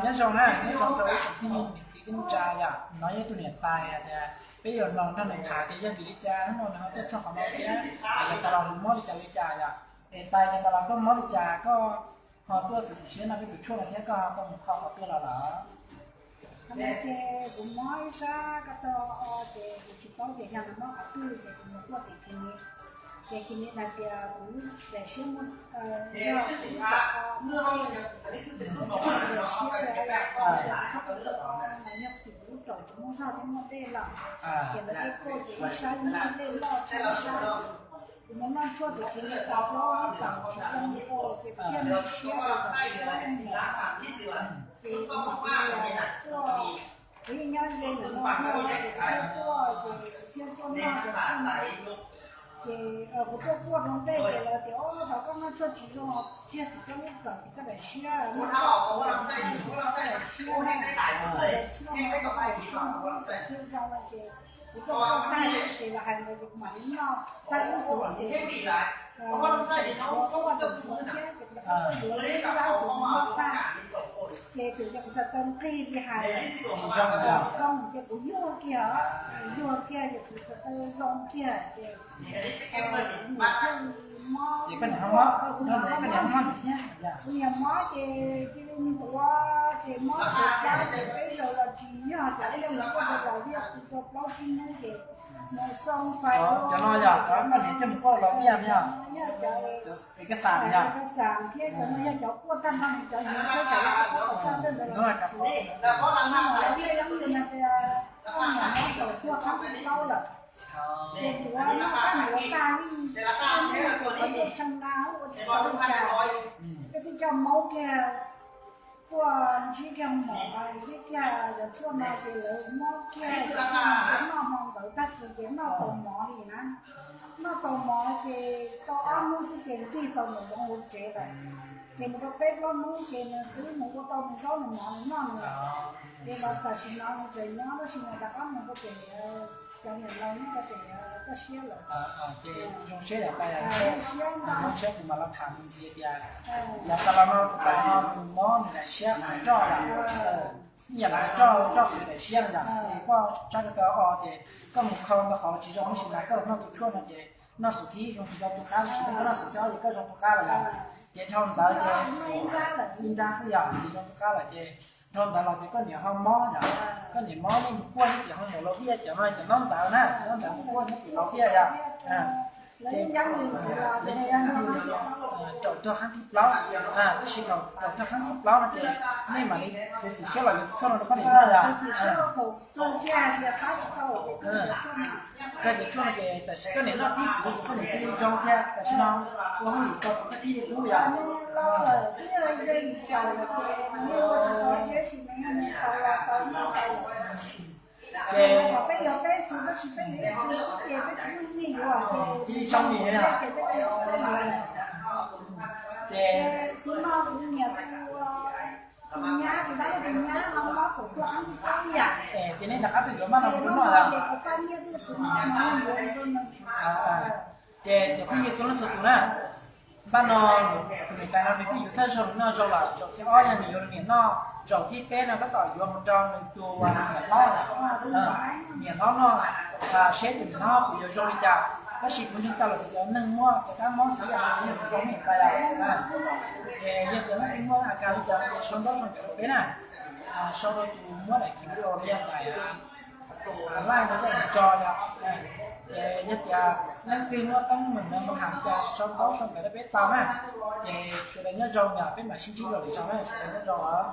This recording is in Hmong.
Nyob zoo na, nyob zoo rau ib tsoom phooj ywg niam txiv kwv tij neej tsa yom. No yog ib tug niam tais hais tias peb yuav mloog nrog nws tham tias yog vim li cas hnub no nws ho tuaj txog qhov no thiab, yog tas los nws mob li cas li cas yom. Niam tais, yog tas los koj mob li cas koj ho tuaj txiav txim siab noj peb tus tshuaj no thiab koj ho tau mus kho qhov twg los lawm? Qhov no ces kuv mob ib sab ko taw o ces kuv tsis paub tias yog nws mob qhov twg ces kuv mus kuaj tim clinic. Ces clinic hais tias kuv daim siab muaj, yog kuv muaj dej, kuv tsis paub tias daim siab yog kuv txhob tau o no yog vim kuv lub raum tsis muaj zog thiab muaj dej lawm. Ces lawv thiaj kuaj ces ib sab muaj dej loj tshaj ib sab. Kuv mus noj tshuaj tim clinic tau plaub hau tawm tsis zoo li ua ces kuv thiaj muaj siab tias kom kuv muab niam. Ces kuv tias kuv yeej nyob ze ntawm no thiab ces kuv thiaj tuaj, ces kuv thiaj tuaj noj cov tshuaj no. Ces kuv tuaj kuaj rau ntej ces lawv tias, o, thaum koj noj tshuaj tsis zoo kiag tim koj lub raum koj daim siab, noj tshuaj koj daim siab na, daim tshuaj no koj daim siab no thiaj zoo no ces kuv tuaj kuaj tag ces lawv hais ntawd ces kuv mam li noj tag ib xuv ces tshuav kuaj tau tshuav thiab ces kuv tuaj yuav ib lab xuv noj tag ces tseem tias kuv xav tau nqig li hais zoo ces kuv yuag kiag, yuag kiag ces kuv xav tau zoo kiag ces kuv niam thiaj li mob, kuv niam mob, kuv niam mob ces cia li ntuav ces mob xav dab ces peb zaug los tsis yog ces thiaj mus kuaj rau Viaj Phu tau plaub tsib hnub ces mus xoo fais, cov no yog cov koj niam coj mus kuaj rau Viaj yog, yog cov kas xas yog, kas xas thiab cov no yog cov kuaj tag nrho cov yus saib cov lab kuaj tag ntawd los tsis tshua, Viaj yeej li no tias koj niam mob thaum tuaj qhab ntuj plaub lawm. Ces kuv noj tag ntuav tag yeej, koj niam qhov tuaj tshee na ua tsis tau li cas, koj twb coj maub kiag, tuaj ntsib kiag mov, ntsib kiag cov tshuaj no ces lawv muab kiag cov tshuaj no noj hmo ntawd tag kis ces noj tau mov li na. Noj tau mov ces tau ob hnub xwb ces nkig tau nws zoov hauv tsev lawm. Ces mus rau peb plaub hnub ces nws twb mus ua tau nws zaub nws mov nws noj nws lawm. Ces los tam sim no nws tseem nyob tab sis nws rov qab mus rau pem cov niam laus nyob rau pem toj siab lawm. Ces zoo siab yam tas, zoo siab kuv mam los tham ntxiv tias yav tas los no tus pais no nws mob nws daim siab qhov roj lawm, ib yam li roj, roj qhwv daim siab no yom. Ces koj tsab ko taw o ces koj mus kho ntau qhov tsis zoo tab sis mas koj los noj tus tshuaj no ces noj xub thib zoo tsis tau tu qab, tab sis koj noj xub thib ob ces koj zoo tu qab lawm yom. Ces dhau ntawd ces ib nrab xwb yom, ces zoo tu qab lawm ces dhau ntawd los ces koj niam ho mob yom, koj niam mob nej mus kuaj nyob tim hoo maum Los Viaj cov no, cov ntaub ntawv na, ntaub ntawv mus kuaj nyob tim Los Viaj yom. Ces lawv yeej yog raum tuag qhab thib plaub, tab sis raum tuag qhab thib plaub no ces nej mam li txiav txim siab los yuav tus tshuaj no rau koj niam noj yom. Koj tus tshuaj no ces tam sim koj niam noj tib xwb ces koj niam thiaj li zoo thiab, tam sim no ua hauj lwm tau koj tib li qub yom. Ces thiaj li zoo li yom. Ces tus nyab, tus dab laug tus nyab no mob kaum tuaj qhab thib plaub yam. Ces nej rov qab tuaj yuav npaj no rau nws noj lawm. Ces cov phooj ywg txhua leej txhua tus na, npaj no tus niam tais no nws twb yuav thawj zaug nws noj zoo lawm, zaum thib ob yog nws yuav nws niam noj, zaum thib peb no tab tom yuav mus rau nws tus niam hlob lawm. Niam hlob noj, seb tus niam hlob puas yuav zoo li cas. Tab sis kuv ntseeg tau lawm tias cov neeg muaj cov kab mob xwb yam no yeej tsis tau niam tais lawm. Ces yog tias leej twg muaj a kas li cas no ces sau ntaub sau ntawv rau peb na, sau rau tus muab daim video li yog daim live no coj mus tso yom. Ces yog tias leej twg muaj teeb meem no mus tham cas sau ntaub sau ntawv rau peb tau na. Ces sawv daws nyob zoo yom, peb mam sib ntsib dua lwm zaus na, sawv daws nyob zoo os.